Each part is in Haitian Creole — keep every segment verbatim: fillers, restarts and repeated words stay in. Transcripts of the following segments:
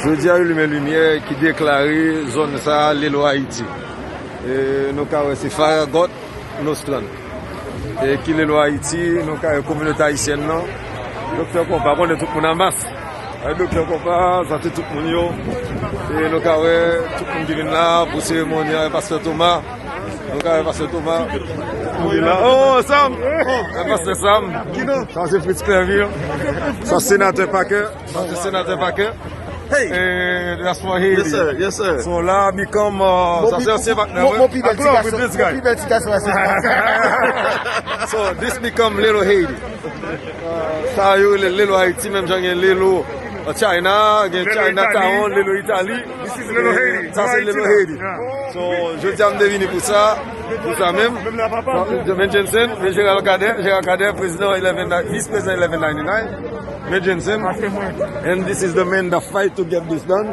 Jodi a yo limen limyè ki deklare zòn sa a Lelo Ayiti. E nou ka wè se Farragut Nostrand. E ki Lelo Ayiti, nou ka wè kominote ayisyèn nan. Doktè Konpa, konnen tout moun an mas. Ay, Doktè Konpa, sa se tout moun yo. E nou ka wè tout moun ki vin la pou seremoni an, Pastè Thomas. Nou ka wè Pastè Thomas. Li la. Oh, Sam! Oh, Pastè Sam. Sa se Fritz Clerville. Sa se Senatè Packer. Sa se Senatè Packer. Hey! Eh, that's for Haiti. Yes, sir. Yes, sir. So la become, uh, sa se ansyen patnè, wi. Mon pi bèl ti gason. So this become Little Haiti. Sa yo rele Lelo Ayiti, menm jan gen Lelo China, gen Chinatown, Lelo Itali. This is Lelo Haiti. Sa se Lelo Haiti. So, jodi a m te vini pou sa, pou sa menm. Men Jensen, men Jeneral Kadè, Jeneral Kadè, prezidan eleven, vis prezidan eleven ninety-nine. Men Jensen. And this is the man that fight to get this done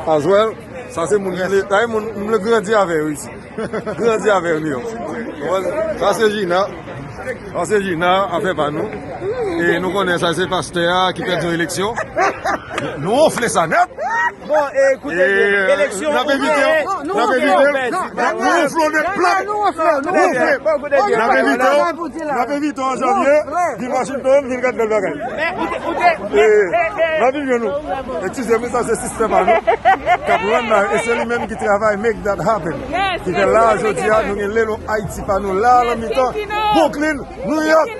as well. Sa se moun ki vle, sa se moun m vle grandi avè yo isi. Grandi avè yo. Sa se Gina. Sa se Gina, afè pa nou. E nou konnen sa se pastè a ki pèdi yon eleksyon. Nou wonfle sa nèt. Bon, e, koute byen, eleksyon ouvè. N ap evite, n ap evite. Nou wonfle nèt plat. Nou wonfle, nou wonfle. N ap evite, n ap evite an janvye. Vin Washington, vin gad bèl bagay. N ap vin jwenn nou. Eskize mwen, sa se sistè pa nou k ap rann la, e se li menm ki travay make that happen. Ki fè la, jodi a, nou gen Lelo Ayiti pa nou la, nan mitan Brooklyn, New York.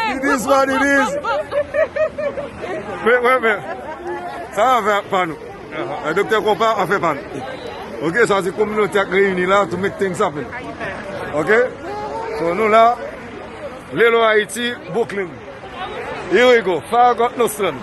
It is what it is. Men, men, men, sa afè pa nou. E Doktè Konpa, afè pa nou. Ok, sa se kominote ak reyini la to make things happen. Ok? So, nou la, Lelo Ayiti, Brooklyn. Here we go. Farragut Nostrand.